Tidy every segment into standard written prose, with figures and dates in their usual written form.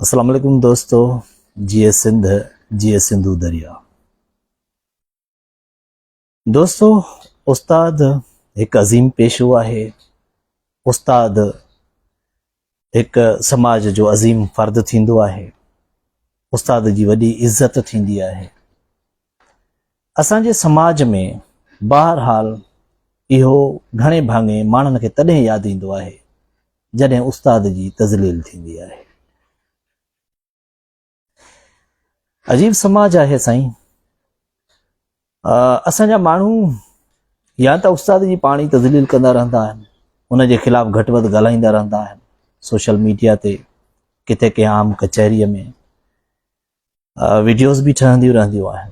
السلام عليڪم دوستو جيئي سنڌ جيئي سنڌو دريا دوستو استاد هڪ عظيم پيشو آهي استاد هڪ سماج جو عظيم فرد ٿيندو آهي استاد جي وڏي عزت ٿيندي آهي اسان جي سماج ۾ بهرحال اهو گهڻي ڀاڱي ماڻهن کي تڏهن ياد ايندو آهي جڏهن استاد جي تذليل ٿيندي آهي. عجيب سماج آهي سائين. اسان جا ماڻهو يا ته استاد جي پاڻ ئي تذليل ڪندا رهندا آهن، ان جي خلاف گهٽ وڌ ڳالهائيندا رهندا آهن، سوشل ميڊيا تي ڪٿي ڪنهن عام ڪچهريء ۾ وڊيوز به ٺهنديون رهنديون آهن،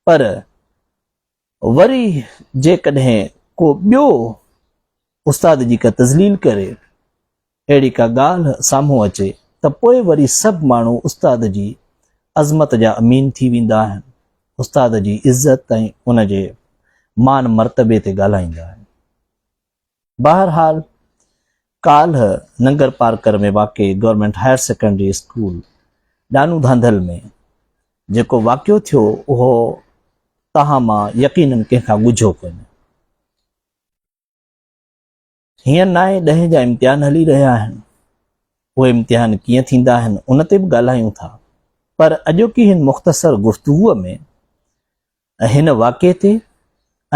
پر وري جيڪڏهن ڪو ٻيو استاد جي ڪا تذليل ڪري، اهڙي ڪا ڳالهه سامهون اچي ته پوء وري سڀ ماڻهو استاد جي عظمت جا امين ٿي ويندا آهن، استاد جي عزت ۽ ان جي مان مرتبي تي ڳالهائيندا آهن. بهرحال ڪالهه ننگر پارڪر ۾ واقع government higher secondary school Dano Dhandhal ۾ جيڪو واقعو ٿيو اهو توهان مان يقينن ڪنهن کان ڳجهو ڪونهي. هينئر نائين ڏهين جا امتحان هلي رهيا آهن. اهي امتحان ڪيئن ٿيندا آهن ان تي به ڳالهايون ٿا پر اڄوڪي هن مختصر گفتگوء ۾ هن واقعي تي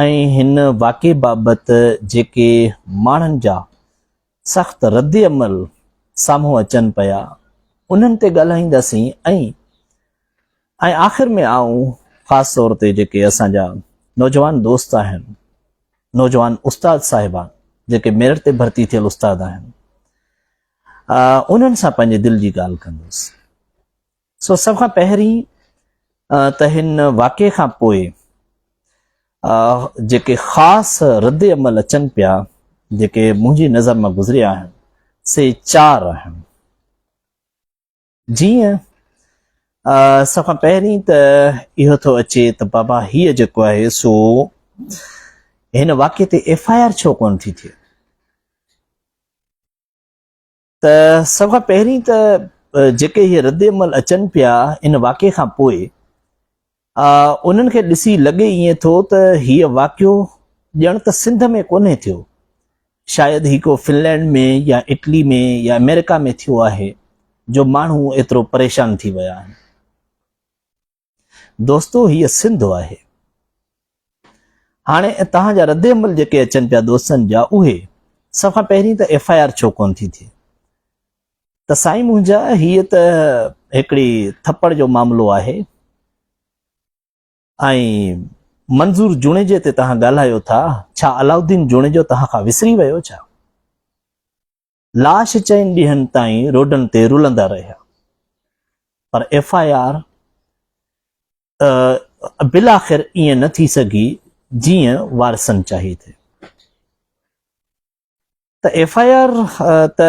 ۽ هن واقعي بابت جيڪي ماڻهن جا سخت رد عمل سامهون اچن پيا انهن تي ڳالهائينداسين ۽ ۽ آخر ۾ آئون خاص طور تي جيڪي اسان جا نوجوان دوست آهن نوجوان استاد صاحبان جيڪي ميرٽ تي ڀرتي ٿيل استاد آهن انهن سان پنهنجي دل جي ڳالهه ڪندس. سو سڀ کان پهرين ته هن واقعي کان پوء جيڪي خاص رد عمل اچن پيا جيڪي منهنجي نظر مان گذريا آهن سي چار آهن. جيئن سڀ کان پهرين ته اهو ٿو اچي ته بابا هيء جيڪو آهي سو هن واقعي تي ايف I R ڇو ڪونه ٿي ٿئي؟ ته سڀ کان پهرين ته جيڪي هي رد عمل اچن پيا ان واقعي کان پوء انهن کي ڏسي لڳي ائين ٿو ته هيء واقعو ڄڻ ته سنڌ ۾ ڪونهي ٿيو، شايد هي ڪو فنلينڊ ۾ يا اٽلي ۾ يا آمريڪا ۾ ٿيو آهي جو ماڻهو ايترو پريشان ٿي ويا آهن. دوستو هيء سنڌ آهي. هاڻي توهان جا رد عمل جيڪي اچن پيا دوستن جا اهي سڀ کان پهرين ته ايف I R ڇو ڪونه ٿي ٿئي؟ ته سائين منهنجا هيء ته هڪڙي ٿپڙ جو معاملو آهي ۽ منظور جوڻيجي تي توهان ڳالهايو ٿا، ڇا علاؤالدين جوڻيجو توهان کان وسري ويو ڇا؟ لاش چئن ڏينهن تائين روڊن تي رلندا رهيا پر ايف I R بالاخر ائين نه ٿي سگهي جيئن وارثن چاهي ٿي. ته ايف I R ته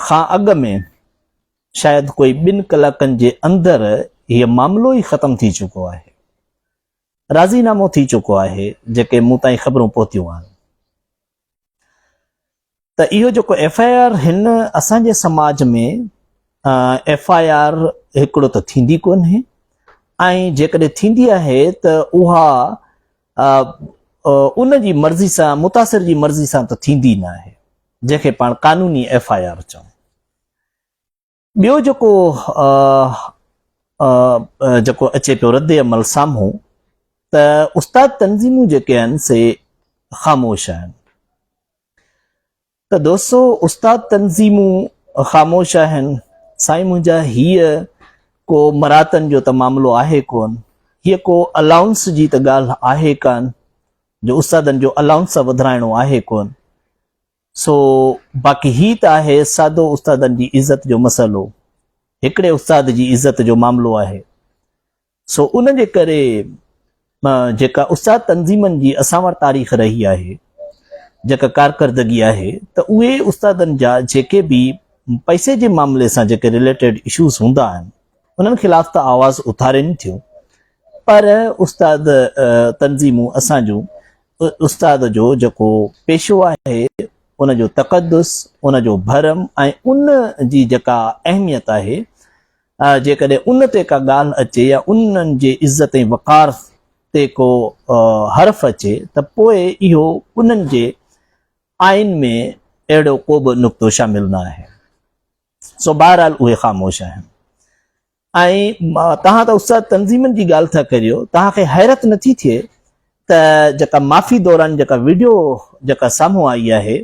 کان اڳ ۾ شايد ڪوئي ٻن ڪلاڪن جي اندر هيء معاملو ئي ختم ٿي چڪو آهي. راضي نامو ٿي چڪو آهي جيڪي مون تائين خبرون پهتيون آهن. ته اهو جيڪو ايف I R هن اسان جي سماج ۾ ايف I R هڪڙو ته ٿيندي ڪونهي ۽ جيڪڏهن ٿيندي آهي ته اها ان جي مرضي سان متاثر جي مرضي سان ته ٿيندي نه آهي جنهن کي پاڻ قانوني ايف I R چئون. ٻيو جيڪو جيڪو اچي پيو رد عمل سامهون ته استاد تنظيمون جيڪي آهن سي خاموش آهن. ته دوستو استاد تنظيمون خاموش آهن سائين منهنجا هيء ڪو مراتن جو ته معاملو آهي ڪون هيء ڪو الائونس جي ته ڳالهه آهي ڪان جو استادن جو الائونس وڌرائڻو آهي ڪون سو باقي هي ته آهي سادو استادن جي عزت جو مسئلو هڪڙي استاد جي عزت جو معاملو آهي سو ان جي ڪري جيڪا استاد تنظيمن جي اسان وٽ تاريخ رهي آهي، جيڪا ڪارڪردگي آهي ته اهي استادن جا جيڪي به پئسي جي معاملي سان جيڪي رليٽيڊ اشوز هوندا آهن انهن خلاف ته آواز اٿارين ٿيون پر استاد تنظيمون اسان جون استاد جو جيڪو پيشو آهي ان جو تقدس ان جو ڀرم ۽ ان جي جيڪا اهميت آهي. جيڪڏهن ان تي ڪا ڳالهه اچي يا انهن جي عزت ۽ وقار تي ڪو حرف اچي ته پوء اهو انهن جي آئين ۾ اهڙو ڪو به نقطو شامل نه آهي. سو بهرحال اهي خاموش آهن. ۽ توهان ته استاد تنظيمن جي ڳالهه ٿا ڪريو، توهان کي حيرت نٿي ٿئي ته جيڪا معافي دوران جيڪا وڊيو جيڪا سامهون آئي آهي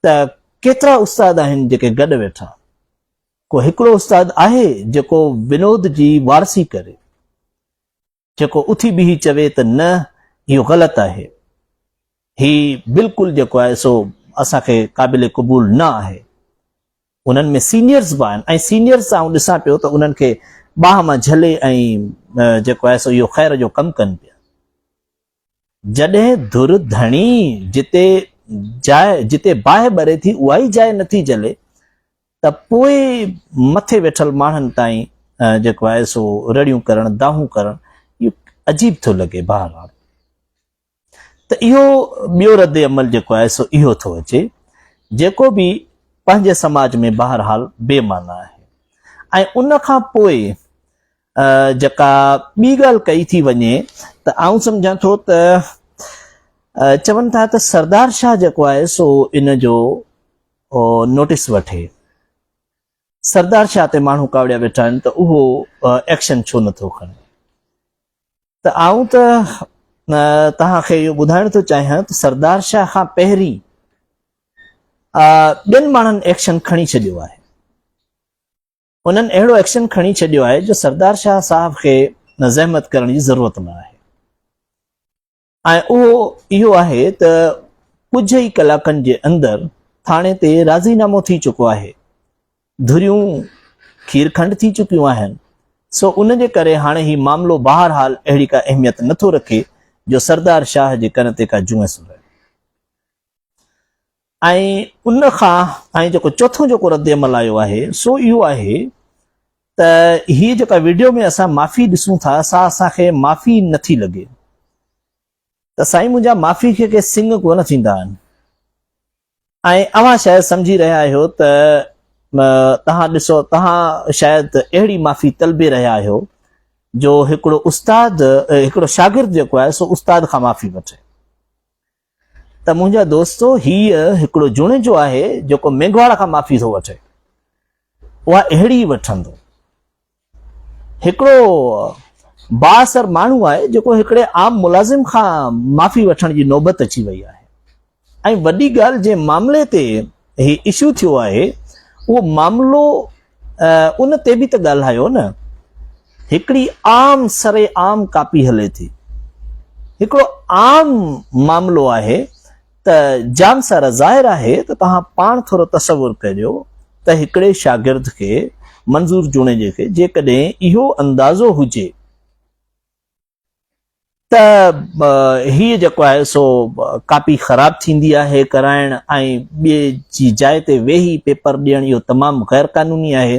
ته ڪيترا استاد آهن جيڪي گڏ ويٺا. ڪو هڪڙو استاد آهي جيڪو ونود جي وارثي ڪري، جيڪو اٿي بيهي چوي ته نه اهو غلط آهي، هي بلڪل جيڪو آهي سو اسان کي قابل قبول نه آهي. انهن ۾ سينيئرز به آهن ۽ سينيئرز آئون ڏسان پيو ته انهن کي ٻانهن مان جهلي ۽ جيڪو آهي سو اهو خير جو ڪم ڪن پيا. جڏهن ڌر ڌڻي جتي جاء جتي باهه ٻري ٿي اها ئي جاء نٿي جلي ته پوء مٿي ويٺل ماڻهن تائين جيڪو آهي سو رڙيون ڪرڻ دانهون ڪرڻ اهو عجيب ٿو لڳي. بهرحال ته اهو ٻيو رد عمل جيڪو آهي سو اهو ٿو اچي جيڪو به پنهنجي سماج ۾ بهرحال بي معنيٰ آهي ۽ ان کان پوء جيڪا ٻي ڳالهه ڪئي ٿي وڃي ته آئون سمجهان ٿو ته چون ٿا ته سردار شاهه جيڪو آهي سو ان جو نوٽيس وٺي. سردار شاهه تي ماڻهو ڪاوڙيا ويٺا آهن ته اهو ايڪشن ڇو نٿو کڻي. ته آئون ته توهان کي اهو ٻڌائڻ ٿو چاهيان ته سردار شاهه کان پهرين ٻين ماڻهن ايڪشن کڻي ڇڏيو آهي. انهن اهڙو ايڪشن کڻي ڇڏيو آهي جو سردار شاهه صاحب کي زحمت ڪرڻ جي ضرورت نه آهي ۽ اهو اهو آهي ته ڪجهه ئي ڪلاڪن جي اندر ٿاڻي تي راضي نامو ٿي چڪو آهي، ڌريون کير کنڊ ٿي چڪيون آهن، سو ان جي ڪري هاڻي هي معاملو بهرحال اهڙي ڪا اهميت نٿو رکي جو سردار شاهه جي ڪن تي ڪا جونء سري. ۽ ان کان ۽ جيڪو چوٿون جيڪو رد عمل آيو آهي سو اهو آهي ته هي جيڪا ويڊيو ۾ اسان معافي ڏسون ٿا سا اسان کي معافي نٿي لڳي ته سائين منهنجا معافي کي ڪي سنگ ڪونه ٿيندا آهن ۽ اوهان شايد سمجهي رهيا آهيو ته توهان ڏسو توهان شايد اهڙي معافي طلبي رهيا آهيو جو هڪڙو استاد هڪڙو شاگرد جيڪو آهي سو استاد کان معافي وٺي. ته منهنجا دوستو هيء هڪڙو جوڻيجو آهي جيڪو مينگهواڙ کان معافي ٿو وٺي، اها اهڙي ئي وٺندو. هڪڙو بااثر ماڻهو آهي جيڪو هڪڙي عام ملازم کان معافي وٺڻ جي نوبت اچي وئي آهي ۽ وڏي ڳالهه جنهن معاملي تي هي اشو ٿيو آهي اهو معاملو ان تي به ته ڳالهايو نه. هڪڙي عام سر عام ڪاپي هلي ٿي. هڪڙو عام معاملو آهي ته جام سارا ظاهر آهي ته توهان پاڻ ٿورو تصور ڪريو ته هڪڙي شاگرد کي منظور جوڻيجي کي جيڪڏهن اهو اندازو هجي ته هيء جيڪو آهي سو ڪاپي خراب ٿيندي آهي ڪرائڻ ۽ ٻئي جي جاء تي ويهي پيپر ڏيڻ اهو تمام غير قانوني آهي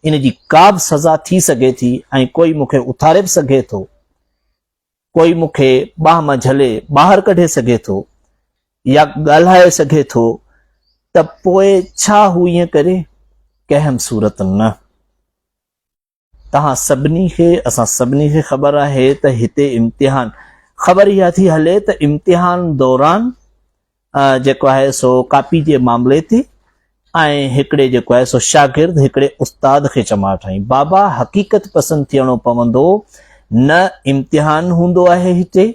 ان جي ڪا به سزا ٿي سگهي ٿي ۽ ڪوئي مون کي اٿاري به سگهي ٿو ڪوئي مون کي ٻانهن مان جهلي ٻاهر ڪڍي سگهي ٿو يا ڳالهائي سگهي ٿو ته پوء ڇا هو ائين ڪري؟ ڪنهن به صورت نه. توهان سڀني کي اسان سڀني کي خبر آهي ته هتي امتحان خبر اها ٿي هلي ته امتحان دوران جيڪو آهي سو ڪاپي جي معاملي تي ۽ هڪڙي جيڪو آهي سو شاگرد هڪڙي استاد کي چماٽ هنئي. بابا حقيقت پسند ٿيڻو پوندو نه امتحان هوندو آهي هتي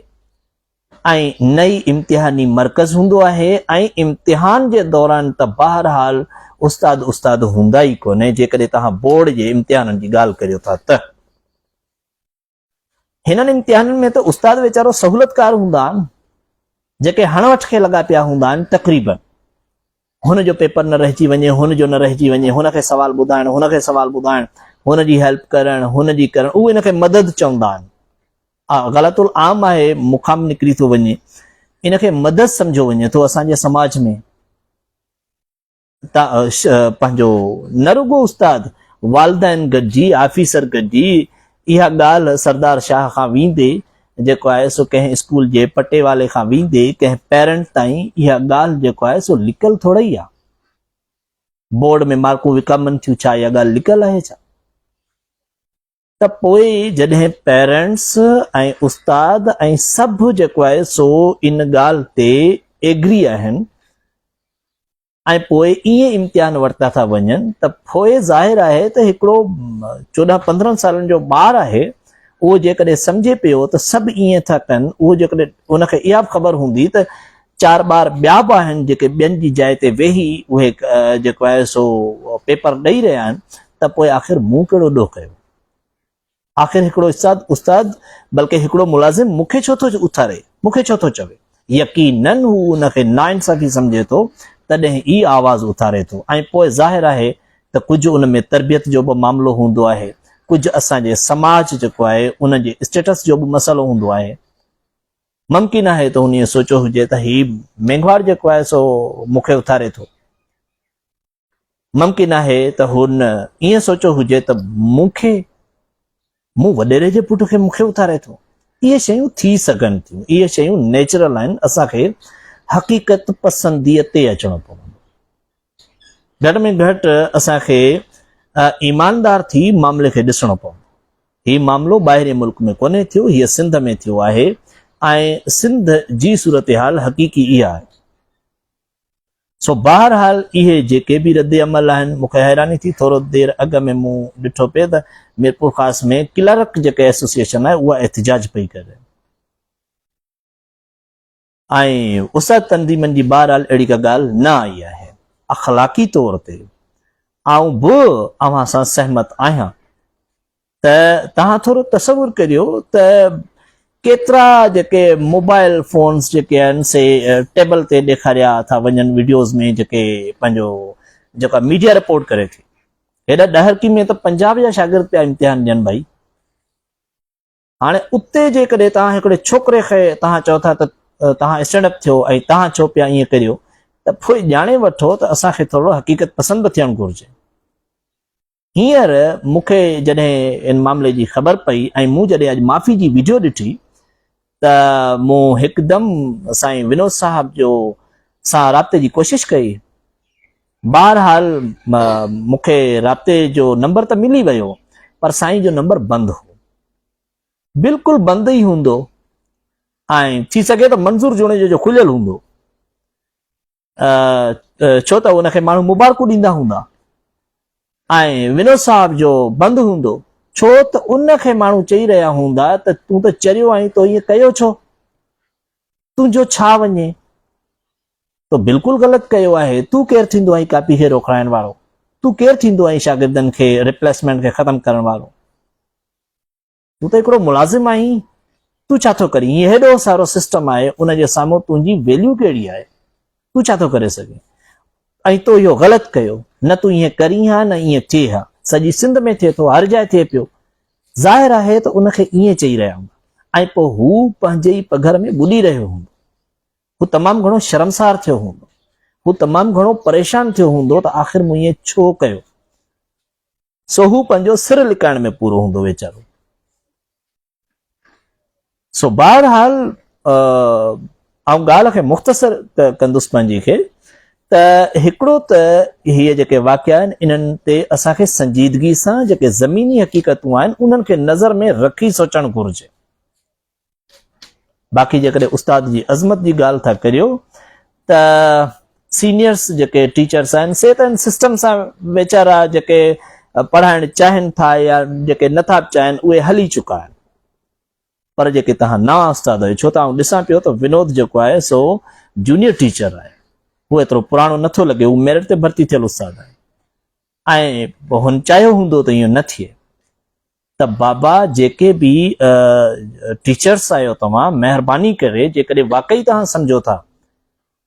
۽ نه ئي امتحاني مرڪز هوندو آهي ۽ امتحان جي دوران ته بهرحال استاد استاد هوندا ئي ڪونهي جيڪڏهن توهان بورڊ جي امتحانن جي ڳالهه ڪريو ٿا ته هنن امتحانن ۾ ته استاد ويچارو سهولتڪار هوندا آهن جيڪي هڻ وٺ کي لڳا پيا هوندا آهن تقريبن هن جو پيپر نه رهجي وڃي هن جو نه رهجي وڃي هن کي سوال ٻڌائڻ هن کي سوال ٻڌائڻ هن جي هيلپ ڪرڻ هن جي ڪرڻ اهو ان کي مدد چوندا آهن. غلط العام آهي مون کان به نڪري ٿو وڃي ان کي مدد سمجهيو وڃي ٿو اسان جي سماج ۾ پنهنجو نه رڳو استاد والدين گڏجي آفيسر گڏجي اها ڳالهه سردار شاهه کان ويندي جيڪو آهي سو ڪنهن اسڪول جي پٽيوالي کان ويندي ڪنهن پيرنٽ تائين اها ڳالهه جيڪو آهي سو لڪل ٿورئي آهي بورڊ ۾ مارڪون وڪامن ٿيون ڇا اها ڳالهه لڪل آهي ڇا؟ ته پوء جڏهن پيرنٽس ۽ استاد ۽ سڀ جيڪو آهي سو ان ڳالهه تي ايگري آهن ۽ پوء ائين امتحان ورتا ٿا وڃن ته پوء ظاهر آهي ته هڪڙو 14 15 سالن جو ٻار آهي اهو جيڪڏهن سمجهي پيو ته سڀ ائين ٿا ڪن، اهو جيڪڏهن ان کي اها به خبر هوندي ته چار ٻار ٻيا به آهن جيڪي ٻين جي جاء تي ويهي اهي جيڪو آهي سو پيپر ڏئي رهيا آهن ته پوء آخر مون ڪهڙو ڏوهه ڪيو؟ آخر هڪڙو استاد استاد بلڪه هڪڙو ملازم مون کي ڇو ٿو اٿاري؟ مون کي ڇو ٿو چوي؟ يقينن هو ان کي ناانصافي سمجهي ٿو تڏهن ئي آواز اٿاري ٿو ۽ پوء ظاهر آهي ته ڪجهه ان ۾ تربيت جو به معاملو هوندو آهي، ڪجهه اسان جي سماج جيڪو آهي ان جي اسٽيٽس جو به مسئلو هوندو آهي. ممڪن آهي ته هن ائين سوچيو هجي ته هي مينگهواڙ جيڪو آهي سو مون کي اٿاري ٿو. ممڪن آهي ته هن ائين سوچيو هجي ته مون کي، مون وڏيري جي پٽ کي مون کي اٿاري ٿو. اهي شيون ٿي سگهن ٿيون. اهي شيون نيچرل آهن. اسان کي حقيقت پسنديء تي اچڻو پوندو. گهٽ ۾ گهٽ اسان کي ايماندار ٿي معاملي کي ڏسڻو پوندو. هي معاملو ٻاهرين ملڪ ۾ ڪونهي ٿيو، هيء سنڌ ۾ ٿيو آهي ۽ سنڌ جي صورتحال حقيقي اها آهي. سو بهرحال اهي جيڪي به رد عمل آهن، مون کي حيراني ٿي، ٿورو دير اڳ ۾ مون ڏٺو پئي ته ميرپورخاص ۾ ڪلارڪ جيڪا ايسوسيئيشن آهي اها احتجاج پئي ڪري. ۽ استاد تنظيمن جي بهرحال اهڙي ڪا ڳالهه نه آئي آهي. اخلاقي طور تي آئون به اوهان سان سهمت آهيان ته توهان ٿورو تصور ڪريو ته ڪيترا جيڪي موبائل فونز جيڪي آهن سي ٽيبل تي ڏيکاريا ٿا وڃن وڊيوز ۾ جيڪي پنهنجو جيڪا ميڊيا رپورٽ ڪري ٿي. هيڏا ڏهرڪي ۾ ته پنجاب جا شاگرد پيا امتحان ڏين ڀائي. هاڻي اتي جيڪڏهن توهان هڪڙي ڇوڪري کي توهان چئو ٿا ته توهان اسٽينڊ اپ ٿيو ۽ توهان ڇو پيا ائين ڪريو ته پوء ڄاڻي وٺو ته اسان کي ٿورو حقيقت پسند به ٿيڻ گهرجي. هينئر مون کي جڏهن ان معاملي جي خبر پئي ۽ مون جڏهن اڄ معافي جي وڊيو ڏٺي ته مون هڪدم سائين ونود صاحب جو سان رابطي جي ڪوشش ڪئي. بهرحال مون کي رابطي جو نمبر ته ملي ويو پر سائين جو نمبر بند هو. بلڪل بند ئي هوندو ۽ ٿي سگهي ته منظور جوڻيجو جو کليل هوندو ڇو ته ان کي ماڻهو مبارڪون ڏيندا هوندا ۽ ونود صاحب جو بند هوندو ڇو ته ان کي ماڻهو چئي رهيا هوندا ته تون ته چريو آهين تو ائين ڪيو ڇو؟ تنهنجو ڇا وڃي؟ تو بلڪل غلط ڪيو آهي. تون ڪير ٿيندو آهين ڪاپي کي روڪرائڻ وارو؟ تون ڪير ٿيندو آهين شاگردن کي ريپليسمينٽ کي ختم ڪرڻ وارو؟ تون ته هڪڙو ملازم آهين. تون ڇا ٿو ڪرين؟ هي هيڏو سارو سسٽم آهي ان جي سامهون تنهنجي ويليو ڪهڙي آهي؟ تون ڇا ٿو ڪري سگهين؟ ۽ تو اهو غلط ڪيو. نه تون ائين ڪرين ها نه ائين ٿئي ها. سڄي سنڌ ۾ ٿئي ٿو، هر جاء ٿئي پيو. ظاهر آهي ته ان کي ائين چئي رهيا هوندا ۽ پوء هو پنهنجي ئي پگهر ۾ ٻڏي رهيو هوندو. هو تمام گهڻو شرمسار ٿيو هوندو. هو تمام گهڻو پريشان ٿيو هوندو ته آخر مون ائين ڇو ڪيو؟ سو هو پنهنجو سر لڪائڻ ۾ پورو هوندو ويچارو. سو بهرحال آئون ڳالهه کي مختصر ڪندس پنهنجي کي ته هڪڙو ته هي جيڪي واقعا آهن انهن تي اسان کي سنجيدگي سان جيڪي زميني حقيقتون آهن انهن کي نظر ۾ رکي سوچڻ گهرجي. باقي جيڪڏهن استاد جي عظمت جي ڳالهه ٿا ڪريو ته سينيئرس جيڪي ٽيچرس آهن سي ته ان سسٽم سان ويچارا جيڪي پڙهائڻ چاهين ٿا يا جيڪي نٿا به چاهين اهي هلي چڪا آهن. پر جيڪي توهان نوان استاد آهيو ڇو ته آئون ڏسان پيو ته ونود جيڪو آهي سو جونيئر ٽيچر آهي هو ايترو پراڻو نٿو لڳي هو ميرٽ تي ڀرتي ٿيل استاد آهي ۽ هن چاهيو هوندو ته ائين نه ٿئي ته بابا جيڪي به ٽيچرس آهيو توهان مهرباني ڪري جيڪڏهن واقعي توهان سمجهو ٿا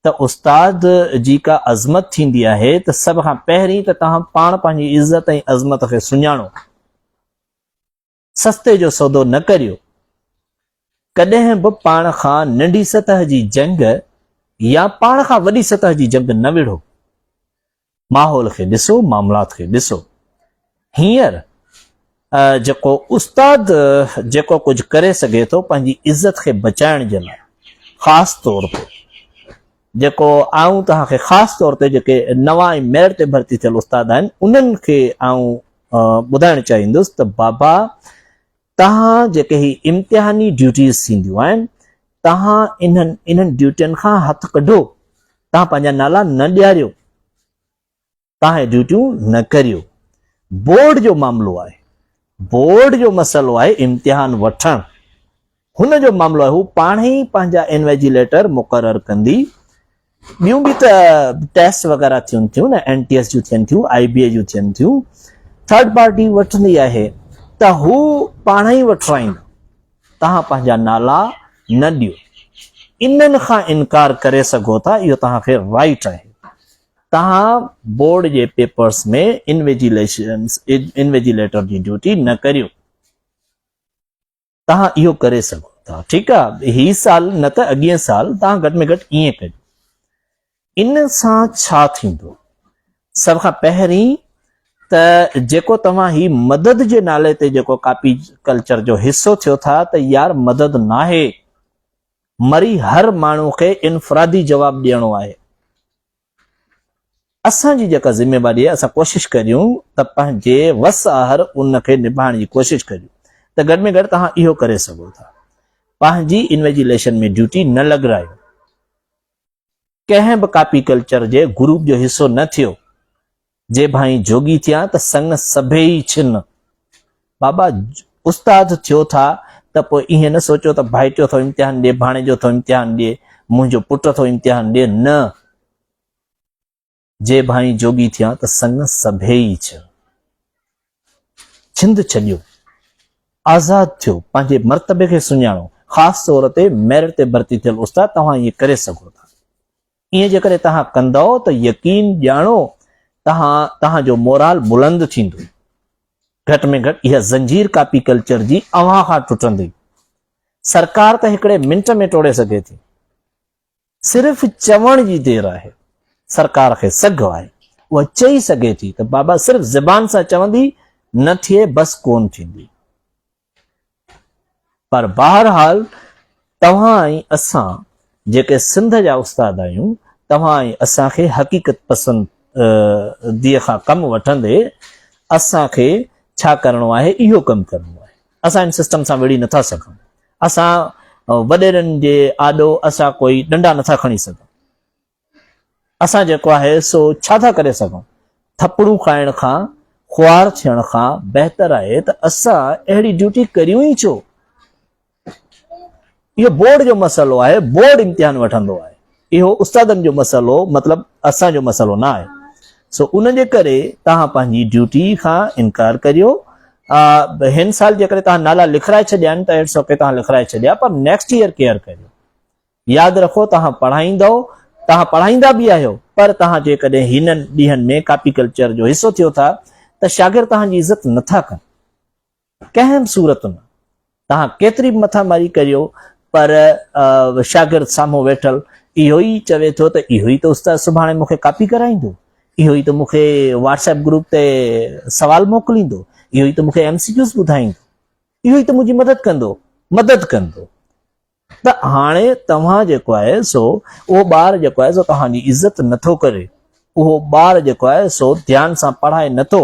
ته استاد جي ڪا عظمت ٿيندي آهي ته سڀ کان پهرين ته توهان پاڻ پنهنجي عزت ۽ عظمت کي سڃاڻو. سستي جو سودو نه ڪريو. ڪڏهن به پاڻ کان ننڍي سطح جي جنگ يا پاڻ کان وڏي سطح جي جنگ نه وڙهو. ماحول کي ڏسو، معاملات کي ڏسو. هينئر جيڪو استاد جيڪو ڪجهه ڪري سگهي ٿو پنهنجي عزت کي بچائڻ جي لاء خاص طور تي جيڪو آئون توهان کي خاص طور تي جيڪي نوان ۽ ميرٽ تي ڀرتي ٿيل استاد آهن انهن کي آئون ٻڌائڻ چاهيندس ته بابا! توهان جيڪي هي امتحاني ڊيوٽيز ٿينديون آهن توهان انهن انهن ڊيوٽين کان هٿ ڪڍو، توهان پنهنجا نالا نه ڏياريو، توهان هي ڊيوٽيون نه ڪريو. بورڊ جو معاملو آهي، بورڊ جو مسئلو آهي امتحان وٺڻ، هن جو معاملو آهي، هو پاڻ ئي پنهنجا انويجيليٽر مقرر ڪندي. ٻيون به ته ٽيسٽ وغيره ٿين ٿيون نه، اين ٽي ايس جون ٿين ٿيون، آئي بي اي جون ٿين ٿيون، ٿرڊ پارٽي وٺندي آهي ته هو پاڻ ئي وٺرائيندو. توهان پنهنجا نالا نه ڏيو، انهن کان انڪار ڪري سگهو ٿا، اهو توهان کي رائيٽ آهي. توهان بورڊ جي پيپرس ۾ انويجيليٽر جي ڊيوٽي نه ڪريو. توهان اهو ڪري سگهو ٿا. ٺيڪ آ، هي سال نه ته اڳئين سال توهان گهٽ ۾ گهٽ ائين ڪريو. ان سان ڇا ٿيندو؟ سڀ کان پهرين ته جيڪو توهان هي مدد جي نالي تي جيڪو ڪاپي ڪلچر جو حصو ٿيو ٿا ته يار مدد ناهي، مري هر ماڻهو کي انفرادي جواب ڏيڻو آهي. اسان جي جيڪا ذميواري آهي اسان ڪوشش ڪريون ته پنهنجي وس آهر ان کي نڀائڻ جي ڪوشش ڪريون ته گهٽ ۾ گهٽ توهان اهو ڪري سگهو ٿا پنهنجي انويجيليشن ۾ ڊيوٽي نه لڳرايو ڪنهن به ڪاپي ڪلچر جي گروپ جو حصو نه ٿيو جي ڀائين جوڳي ٿيان ته سڱ سڀيئي ڇن. بابا استاد ٿيو ٿا ته پوء ائين نه سوچيو ته ڀائٽيو ٿو امتحان ڏي، ڀاڻيجو ٿو امتحان ڏي، منهنجو پٽ ٿو امتحان ڏي، نه. جي ڀائين جوڳي ٿيان ته سڱ سڀيئي ڇن. ڇند ڇڏيو. آزاد ٿيو، پنهنجي مرتبي کي سڃاڻو. خاص طور تي ميرٽ تي ڀرتي ٿيل استاد توهان ائين ڪري سگهو ٿا. ائين جيڪڏهن توهان ڪندؤ ته يقين ڄاڻو توهان توهان جو مورال بلند ٿيندو. گهٽ ۾ گهٽ اها زنجير ڪاپي ڪلچر جي اوهان کان ٽٽندي. سرڪار ته هڪڙي منٽ ۾ ٽوڙي سگهي ٿي. صرف چوڻ جي دير آهي. سرڪار کي سگهه آهي. اها چئي سگهي ٿي ته بابا صرف زبان سان چوندي نه ٿئي بس ڪونه ٿيندي. پر بهرحال توهان ۽ اسان جيڪي سنڌ جا استاد آهيون، توهان ۽ اسان کي حقيقت پسنديء کان ڪم وٺندي اسان کي ڇا ڪرڻو آهي، اهو ڪم ڪرڻو آهي. اسان ان سسٽم سان وڙهي نٿا سگهون. اسان وڏيرن جي آڏو اسان ڪوئي ڏنڊا نٿا کڻي سگهون. اسان جيڪو آهي سو ڇا ٿا ڪري سگهون؟ ٿپڙون کائڻ کان، خوار ٿيڻ کان بهتر آهي ته اسان اهڙي ڊيوٽي ڪريون ئي ڇو؟ اهو بورڊ جو مسئلو آهي، بورڊ امتحان وٺندو آهي. اهو استادن جو مسئلو مطلب اسان جو مسئلو نه آهي. سو ان جي ڪري توهان پنهنجي ڊيوٽي کان انڪار ڪريو. هن سال جيڪڏهن توهان نالا لکرائي ڇڏيا آهن ته it's okay توهان لکرائي ڇڏيا پر نيڪسٽ ايئر ڪيئر ڪريو. ياد رکو توهان پڙهائيندؤ، توهان پڙهائيندا به آهيو، پر توهان جيڪڏهن هنن ڏينهن ۾ ڪاپي ڪلچر جو حصو ٿيو ٿا ته شاگرد توهان جي عزت نٿا ڪن. ڪنهن به صورت ۾ توهان ڪيتري به مٿا ماري ڪريو پر شاگرد سامهون ويٺل اهو ئي چوي ٿو ته اهو ئي ته استاد سڀاڻي مون کي ڪاپي ڪرائيندو، اهو ئي ته مون کي واٽس ايپ گروپ تي سوال موڪليندو، اهو ئي ته مون کي ايم سي ڪيوز ٻڌائيندو، اهو ئي ته منهنجي مدد ڪندو، مدد ڪندو. ته هاڻي توهان جيڪو آهي سو اهو ٻار جيڪو آهي سو توهان جي عزت نٿو ڪري، اهو ٻار جيڪو آهي سو ڌيان سان پڙهائي نٿو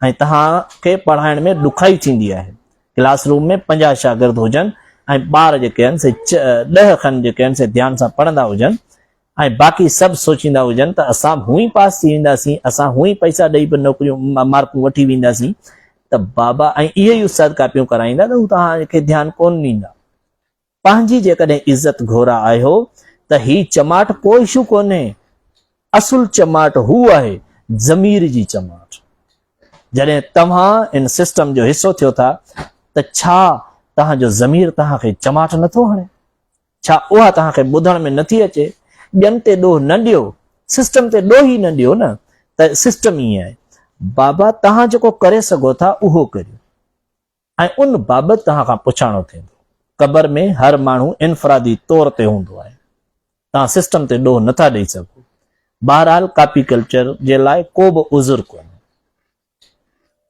۽ توهان کي پڙهائڻ ۾ ڏکائي ٿيندي آهي. ڪلاس روم ۾ 50 شاگرد هجن ۽ ٻار جيڪي آهن سي 10 کن جيڪي آهن سي ڌيان سان پڙهندا هجن ۽ باقي سڀ سوچيندا هجن ته اسان به هونئن پاس ٿي وينداسين، اسان هونئن پئسا ڏئي به نوڪريون مارڪون وٺي وينداسين ته بابا ۽ اهي ئي استاد ڪاپيون ڪرائيندا ته هو توهان کي ڌيان ڪونه ڏيندا. پنهنجي جيڪڏهن عزت گهورا آهيو ته هي چماٽ ڪو اشو ڪونهي، اصل چماٽ هو آهي ضمير جي چماٽ. جڏهن توهان ان سسٽم جو حصو ٿيو ٿا ته ڇا توهان جو ضمير توهان کي چماٽ نٿو هڻي؟ ڇا اها توهان کي ٻڌڻ ۾ نٿي اچي؟ ٻين تي ڏوهه نه ڏيو، سسٽم تي ڏوهه ئي نه ڏيو نه ته سسٽم ائين آهي. بابا توهان جيڪو ڪري سگهو ٿا اهو ڪريو ۽ ان بابت توهان کان پڇاڻو ٿيندو. قبر ۾ هر ماڻهو انفرادي طور تي هوندو آهي. توهان سسٽم تي ڏوهه نٿا ڏئي سگهو. بهرحال ڪاپي ڪلچر جي لاء ڪو به عذر ڪونهي.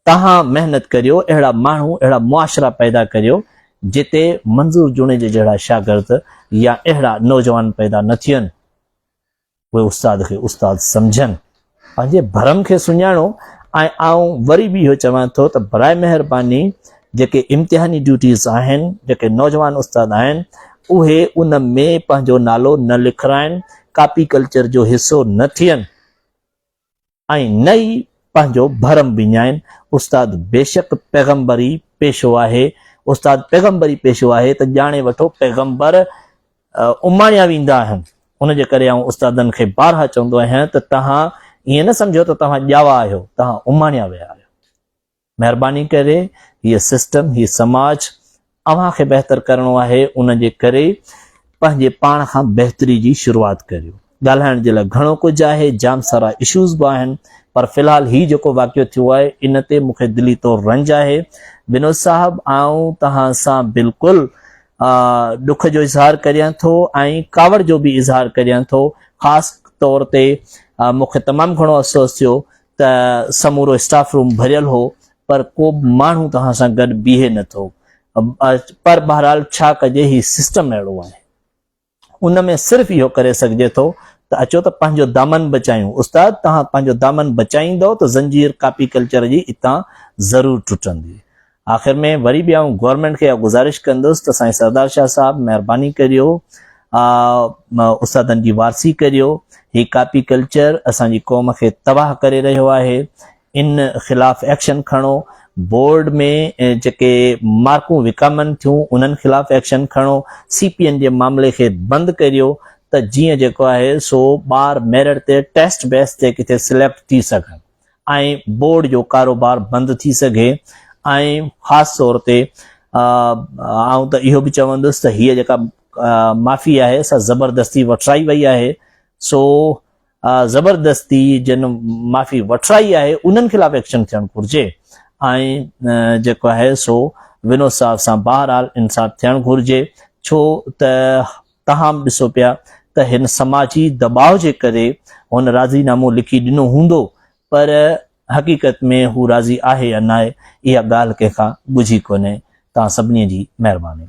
توهان محنت ڪريو اهڙا ماڻهو اهڙا معاشرا پيدا ڪريو جتي منظور جوڻيجي جهڙا شاگرد يا اهڙا نوجوان پيدا نه ٿين اهي استاد کي استاد سمجهن پنهنجي ڀرم کي سڃاڻو ۽ آئون وري به اهو چوان ٿو ته برائي مهرباني جيڪي امتحاني ڊيوٽيز آهن، جيڪي نوجوان استاد آهن، اهي ان ۾ پنهنجو نالو نه لکرائن، ڪاپي ڪلچر جو حصو نه ٿين ۽ نه ئي پنهنجو ڀرم وڃائن. استاد بيشڪ پيغمبري پيشو آهي، استاد پيغمبري پيشو آهي ته ڄاڻي وٺو پيغمبر اماڻيا ويندا آهن. ان جي ڪري آئون استادن کي بارها چوندو آهيان ته توهان ائين نه سمجهو ته توهان ڄاوا آهيو، توهان اماڻيا ويا آهيو. مهرباني ڪري هيء سسٽم، هي سماج اوهان کي بهتر ڪرڻو آهي، ان جي ڪري پنهنجي پاڻ کان بهتري جي شروعات ڪريو. ڳالهائڻ جي لاء گهڻو ڪجهه آهي، جام سارا اشوز به آهن، پر في الحال هي جيڪو واقعو ٿيو آهي، ان تي مون کي دلي طور رنج آهي. ونود صاحب آئون توهان سان بلڪل ڏک جو اظهار ڪريان ٿو ۽ ڪاوڙ جو به اظهار ڪريان ٿو. خاص طور تي مون کي تمام گهڻو افسوس ٿيو ته سمورو اسٽاف روم ڀريل هو پر ڪو به ماڻهو توهان سان گڏ بيهي نه ٿو پر بهرحال ڇا ڪجي هي سسٽم اهڙو آهي ان ۾ صرف اهو ڪري سگهجي ٿو ته اچو ته پنهنجو دامن بچايون استاد توهان پنهنجو دامن بچائيندو ته زنجير ڪاپي ڪلچر جي اتان ضرور ٽٽندي آخر ۾ وري به آئون گورنمينٽ کي اها گذارش ڪندس ته سائين سردار شاهه صاحب مهرباني ڪريو استادن جي وارثي ڪريو هي ڪاپي ڪلچر اسان جي قوم کي تباهه ڪري رهيو آهي ان خلاف ايڪشن کڻو بورڊ ۾ جيڪي مارڪون وڪامن ٿيون انهن خلاف ايڪشن کڻو سي پي اين جي معاملي کي بند ڪريو ته جيئن جيڪو آهي سو ٻار ميرٽ تي ٽيسٽ بيس تي ڪٿي سليڪٽ ٿي سگهن ۽ بورڊ جو ڪاروبار بند ٿي سگهي ۽ خاص طور تي آئون ته اهو به چوندس ته هيء جيڪا معافي آهي سا زبردستي وٺرائي وئي آهي سو زبردستي جن معافي وٺرائي آهي انهن خلاف ايڪشن ٿيڻ گهرجي ۽ جيڪو آهي سو ونود صاحب سان بهرحال انصاف ٿيڻ گهرجي ڇو ته توهان به ڏسو پيا ته هن سماجي دٻاء جي ڪري هن راضي نامو لکي ڏنو هوندو پر حقيقت ۾ هو راضي آهي يا ناهي اها ڳالهه ڪنهن کان ڳجهي ڪونهي. توهان سڀني جي مهرباني.